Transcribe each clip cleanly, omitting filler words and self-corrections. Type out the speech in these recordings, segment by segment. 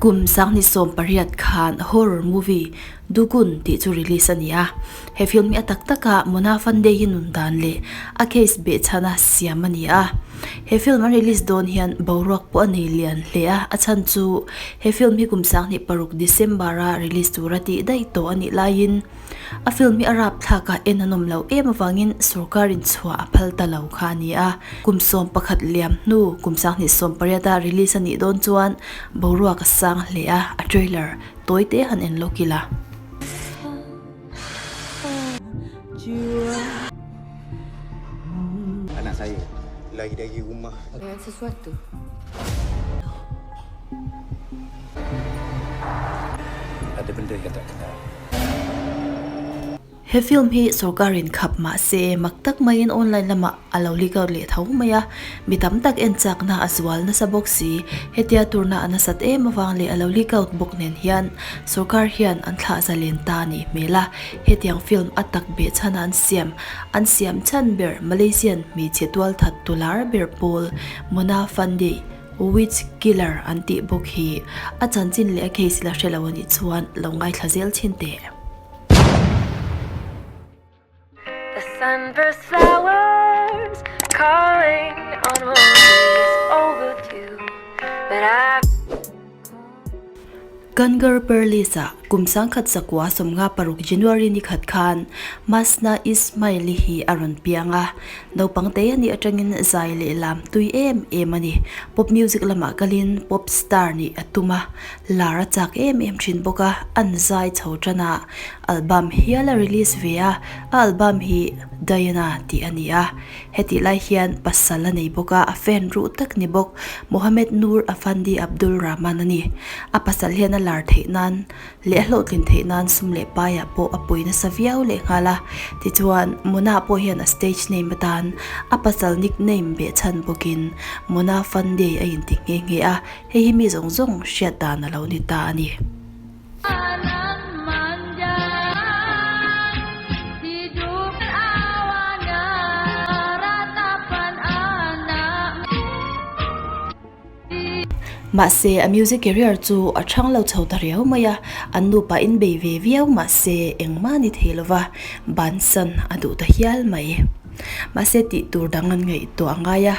Kum 2018 khan horror movie Dukun tih chu release a ni a. He film hi a tak taka Mona Fandey hi nun dan leh a case behchhana siam a ni a. He film an release dawn hian boruak pawh a nei lian hle a, a chhan chu he film hi kum 26 December-a release tura tih daih tawh a nih laiin a film hi a rapthlak a en a nawm loh em avangin sorkarin chhuah a phal ta lo kha a ni a. Kum 11 liam hnu kum 2018-a release a nih dawn chuan boruak a sang hle a, a trailer tawi te han en lawk ila. Anak saya lari dari rumah. Dengan sesuatu. Ada benda yang tak kenal. He film hi sorkarin khap mah se mak tak maiin online lamah a lo leak out leh tho mai a, mi tam tak en chakna a zual nasa bawk si. Hetia turna a nasat em avang leh a lo leak out bawk nen hian sorkar hian an thlah zalen ta a nih hmel a, hetiang film a tak beh chhana an siam an siam chhan ber Malaysian hmeichhe tualthat tular ber pawl Mona Fandey Witch killer an tih bawk hi a chanchin leh a case la hre lo a nih chuan lo ngaithla zel thin teh. The sunburst flowers calling on roses overdue But I Gangar Perlis-ah kum 1956 January ni khat khan Masna Ismail-i hi a rawn piang a. Naupang te a nih atangin zai leh lam tui em em a ni. Pop music lamah kalin pop star nih a tum a, lar a chak em em thin bawk a, an zai chho tan a, album hial a release ve a, a album hi Diana tih a ni a. Hetih lai hian pasal a nei bawk a, a fan ruh tak ni bawk. Mohamed Noor Afandi Abdul Rahman a ni. A pasal hian a lar theih nan leh a hlawhtlin theih nan sum leh paiah pawh a pui nasa viau leh nghal a. Tichuan, Mona pawh hian a stage name atan a pasal nickname behchhan bawkin Mona Fandey a inti nghe nghe a, hei hi mi zawng zawng hriat dan a lo ni ta a ni. Mahse, a music career chu a chhang lo chho ta riau mai a, an nupa in bei ve viau mahse engmah ni thei lova bansan a duh ta hial mai. Mahse tih tur dang an ngaihtuah a ngai a,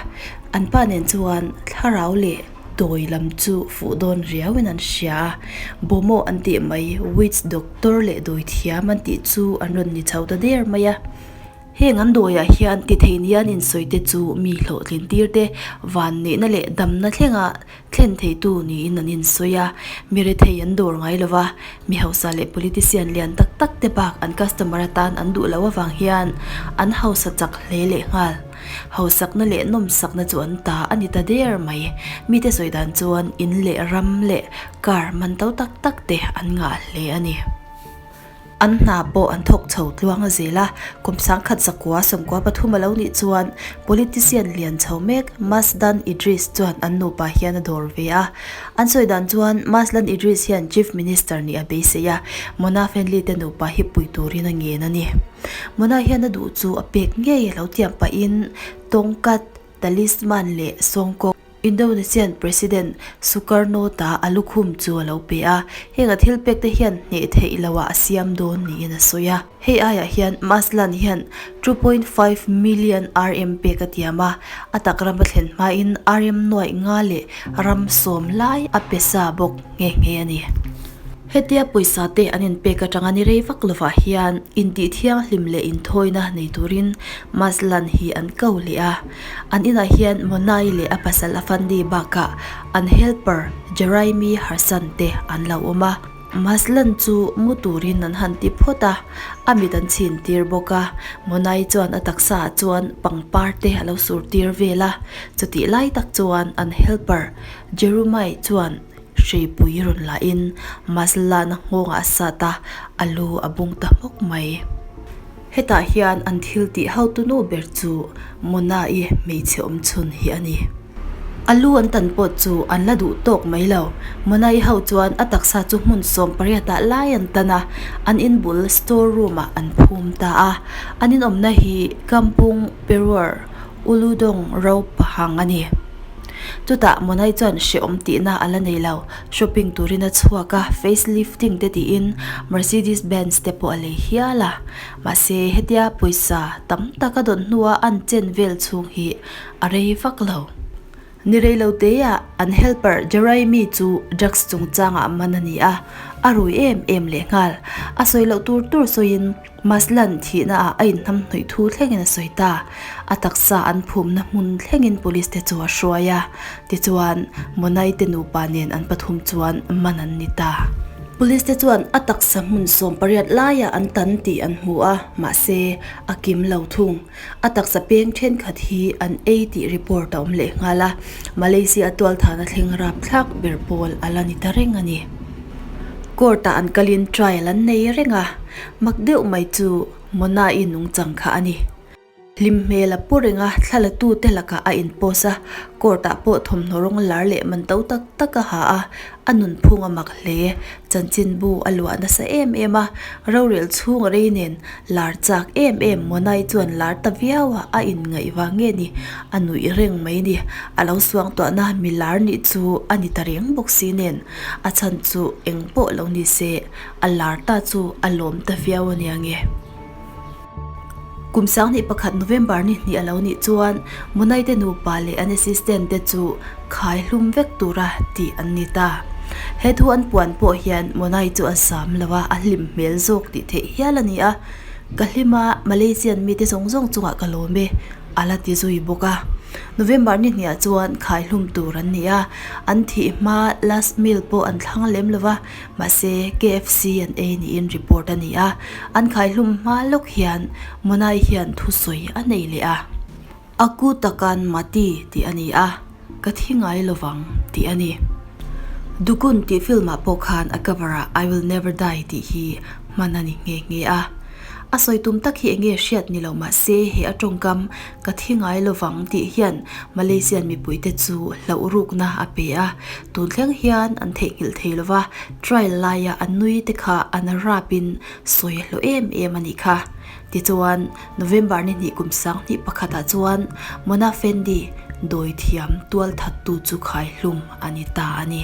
an pa nen chuan thlarau leh Tawi lam chu fuh dawn riauin an hria a, Bomo an tih mai, witch doctor leh dawithiam an tih chu an rawn ni chho ta der mai a. Heng an dawiah hian ti thei nia an insawi te chu mi hlawhtlin tir te, vanneihna leh damna thlenga thlen theitu niin an insawi a. Mi rethei an dawr ngai lo va, mi hausa leh politician lian tak tak te bak an customer atan an duh loh avang hian an hausa chak hle leh nghal. Hausakna leh nawmsakna chu an ta a ni ta der mai. Mite sawi dan chuan in leh ram leh car man to tak tak te an ngah hle a ni. An hna pawh an thawk chho tluang a zel a, kum 1993 a lo nih chuan politician lian chho mek Masdan Idris chuan an nupa hian a dawr ve a. An sawi dan chuan Maslan Idris hian Chief Minister nih a beisei a, Mona Fenli te nupa hi pui turin a ngen a ni. Mona hian a duh chu a pek ngei a lo tiam pahin Tongkat, Talisman leh Songkok Indonesian President Sukarno ta a lukhum chu a lo pe a, heng a thil pek te hian hneh theih loh ah a siam dawn niin a sawi a. Hei aiah hian Maslan hian 2.5 million RM pek a tiam a, a tak ram a thlen hmain RM nuaih nga leh ram sawm lai a pe sa bawk nghe nghe a ni. Hetia pawisa te an inpek atanga ni rei vak lovah hian intih thianghlim leh inthawina nei turin Maslan hi an ko leh a. An inah hian Monai leh a pasal Afandi bakah an helper Jeraimi Harsan te an lo awm a. Maslan chu mu turin an han ti phawt a, a mit an chhin tir bawk a. Monai chuan a taksa ah chuan pangpar te a lo sur tir vel a. Chutih lai tak chuan an helper Jerumai chuan Hreipui rawn lahin Maslan a nghawngah a sat a, a lu a bung ta hmawk mai. Hetah hian an thil tih hotu nu ber chu Mona-i hmeichhe awm chhun hi a ni. A lu an tan pawh chu an la duh tawk mai lo. Mona-i ho chuan a taksa chu hmun 18 ah lai an tan a, an inbul store room-ah an phum ta a. An inawmna hi Kampung Peruar Uludong Ro Pahang a ni. Chutah Monai chuan hrehawm tihna a la nei lo. Shopping turin a chhuak a, face lifting te tiin Mercedes Benz te pawh a lei hial a. Mahse hetia pawisa tam tak a dawn hnua an chen vel chhung hi a rei vak lo. Ni rei lo teah an helper Jeraimi chu drugs chungchangah man a ni a, a rui em em lehnghal. A sawi loh tur tur sawiin Maslan thihna ah a inhnamhnawih thu thlengin a sawi ta. A taksa an phumna hmun thlengin police te chu a hruai a, tichuan Monai te nupa nen an pathum chuan man an ni ta. Police te chuan a taksa hmun 18 laiah an tan tih an hmu a, mahse a kim lo thung. A taksa peng thenkhat hi an ei tih report a awm leh nghal a, Malaysia tualthahna thleng rapthlak ber pawl a la ni ta reng a ni. Court ah an kalin trial an nei reng a, mak deuh mai chu Mona-i nungchang kha a ni. Hlim hmel a pu reng a, thla la tu te lakah a in post a, court ah pawh thawmhnaw rawng lar leh man to tak tak a ha a, A nunphung a mak hle. Chanchinbu a luah nasa em em a, rorel chhung a rei nen lar chak em em Monai chuan lar ta viau a, a inngaih vang nge ni? A nuih reng mai ni. A lo suangtuahna mi lar nih chu a ni ta reng bawk si nen, a chhan chu eng pawh lo ni se, a lar ta chu a lawm ta viau a nia nge. Kum 2001 November ni hnih a lo nih chuan Monai te nupa leh an assistant te chu khai hlum vek tura tih an ni ta. He thu an puan pawh hian Monai chu a zam lo a, a hlim hmel zawk tih theih hial a ni a. Ka hlim a, Malaysian mite zawng zawng chungah ka lawm e. A la ti zui bawk a. November ni hniah chuan khai hlum tur an ni a, an thih hma last meal pawh an thlang lem lo va, mahse KFC an ei niin report a ni a. An khaihlum hma lawk hian Monai hian thusawi a nei leh a. Aku takan mati tih a ni a, ka thi ngai lovang tih a ni. Dukun tih film ah pawh khan a cover ah I will never die tih hi hman a ni nghe nghe a. A sawi tum tak hi enge hriat ni lo mahse he a tawngkam Ka thi ngai lovang tih hian Malaysian mipuite chu hlauh rukna a pe a, tun thleng hian an theihnghilh thei lova, trial laia a nui te kha an rapin sawi a hlawh em em a nih kha. Tichuan, November ni hnih kum 2001ah chuan Mona Fendi dawi thiam tual thattu chu khai hlum a ni ta a ni.